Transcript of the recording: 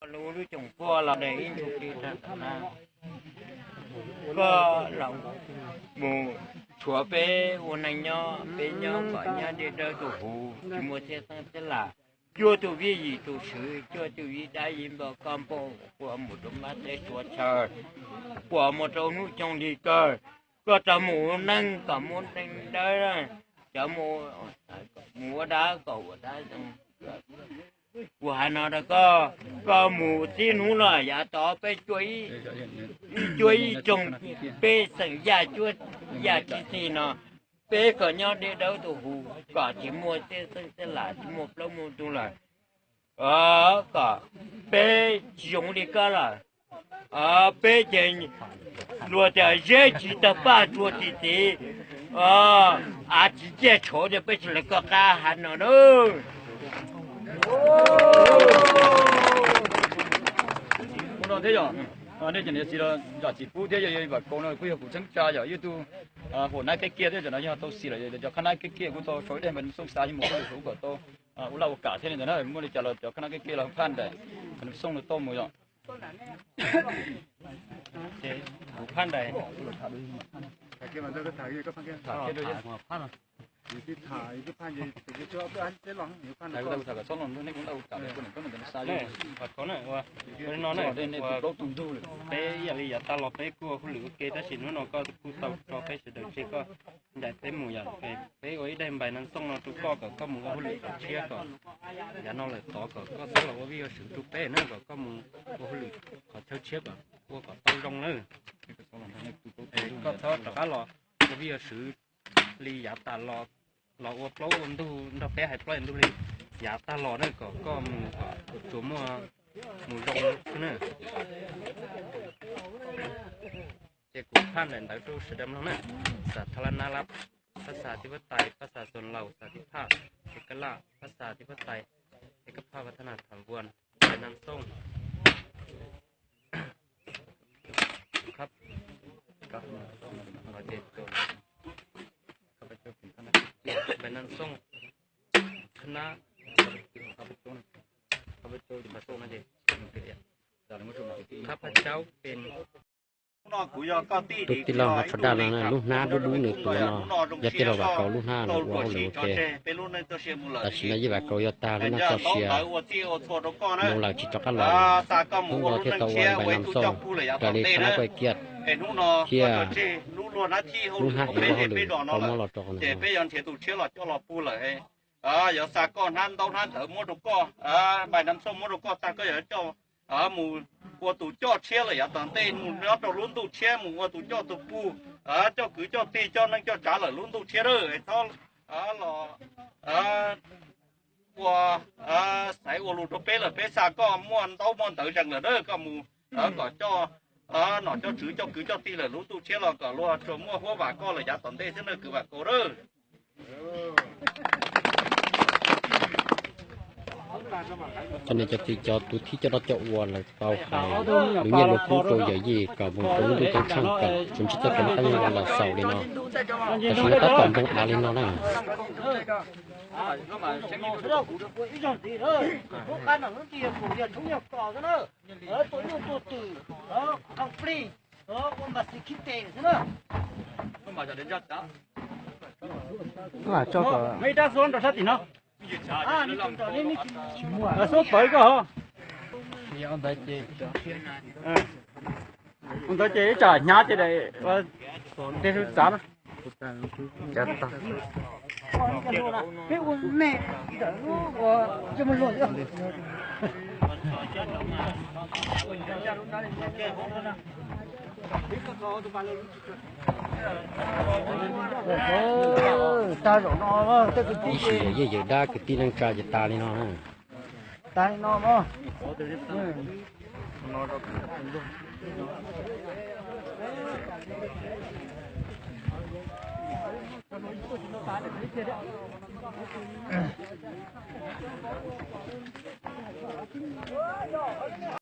Lub lub coom phuaj los de ib ntsis tag na, koj los mus tshuav peb ua neej nyob, peb nyob kom nyob deb dawb tus huv, tsis muaj txhiaj xeeb txhiaj lam, cuaj tus vij yim tus swv, cuaj tus vij dab vij npau koj npauj, kua mus rau mab teb suav chaw, kua mus rau hnub xyoo li kawg, koj rov mus ua neej kom muaj neej dawb, cov mus ua dab kom ua dab zoo. Kuv hais no rau koj, koj mus txij hnub no yav tod peb cuaj ib, cuaj ib tsoom, peb xeem Yaj cuaj, Yaj tib txig no, peb kom nyob deb dawb tus huv, kom tsis muaj txhiaj xeeb txhiaj lam, tsis muaj plaub muaj ntug lawm, kom peb tsis zoo li koj lawm. Peb ces luag tias zeb tsis tawg paj tsuag txim txiv, av tsis ciaj tshauv, ces peb tsis lees koj qab hais no na. Ua no thiab yog, nej cov niam txiv los yog txiv pub thiab yog vam kaus no kuj yog kuv txheeb tsa yog ib tug huam nab keb kiaj thiab, cov no yog tau xis lawm, cov khab nab keb kiaj kuj tau sau ib daim npam xoo xa yog mus kuj lus kom tau ua laj ua kam thiab li ntawd na. Muaj li cas los cov khab nab keb kiaj los phaj nraim, npam xoo los tau mus yom. Kuv phaj nraim. Peb ib yam li yav tag los peb kuj ua hauj lwm ua ke tab sis hnub no koj kuj tau tso peb sawv daws tseg koj ncaim peb mus yom. Peb ua ib daim npais nas xooj no rau koj kom koj mus ua hauj lwm qhov tshiab kom yav no lawm tod kom koj txhob los ua vij ua sw rau peb na, kom koj mus ua hauj lwm qhov chaw tshiab kom ua kom tau zoo nawb. Koj txhob rov qab los ua vij ua sw li yav tas los, los ua plaub ua ntug nrog peb hais plaub ntug li yav tag los na, kom koj mus kom tsuas muaj mus zoo xwb na. Ces kuv phaj nraim ntawv rau sawv daws mloog na. Xa tha la na lab, phab xa tib pab tais, phab xa xoos laus, xa tib phaj, tes kab laj, phab xa tib pab tais, tes kab phaj, vaj thab nas tham vuas, npais nas xooj, npais nas xooj, khab nab, khab phaj caub pes. Tus tij laug Hmoob Tsho Daj no lub hnab dub dub nws tuav no, yog tij laug Vam Kaus lub hnab nws ua hauj lwm ua ke. Tam sim no Yij Vam Kaus yog tag lub neej txoj sia mus lawm tsis rov qab los, hnub no thiaj tau ua npais nas xooj raws li khab nab keb kiaj thiab lub hnab es ua hauj lwm tau muab los rau qhov ntawd no. Yog xa koj hnab ntaub hnab ntawv muab rau koj, npais nas xooj muab rau koj tag koj yog coj mus ua tus coj tshiab lawm yav tom ntej, mus nyob rau lub ntuj tshiab mus ua tus coj tus pug, coj kwv coj tij coj neej coj tsav lawm lub ntuj tshiab lawm, txhob los ua xaiv ua lus rau peb lawm. Peb xa koj muaj ntaub muaj ntawv zees lawm na, koj mus kom coj nom coj tswv coj kwv coj tij lawm lub ntuj tshiab los kom luag tsuas muaj huab vam koj lawm yav tom ntej xwb na kwv Vam Kaus na. Cov niam cov txiv cov tus thib coj dab coj ua lawv tau hais lus nyiaj lus kub rau yawm yij kom mus rau lub ntuj ceeb tsheej kom tsuas ntsib txoj kev noj qab nyob zoo los xaus li no. Tam sim no tab tom npoo av li no na. Xub pawv koj. Ntawd ces ib tsam hnyav ces tej txav na. Tag zaum no tej kwv tij, yawm yij yawm dab kwv tij neej tsa ces tas li no. Tas li no mog.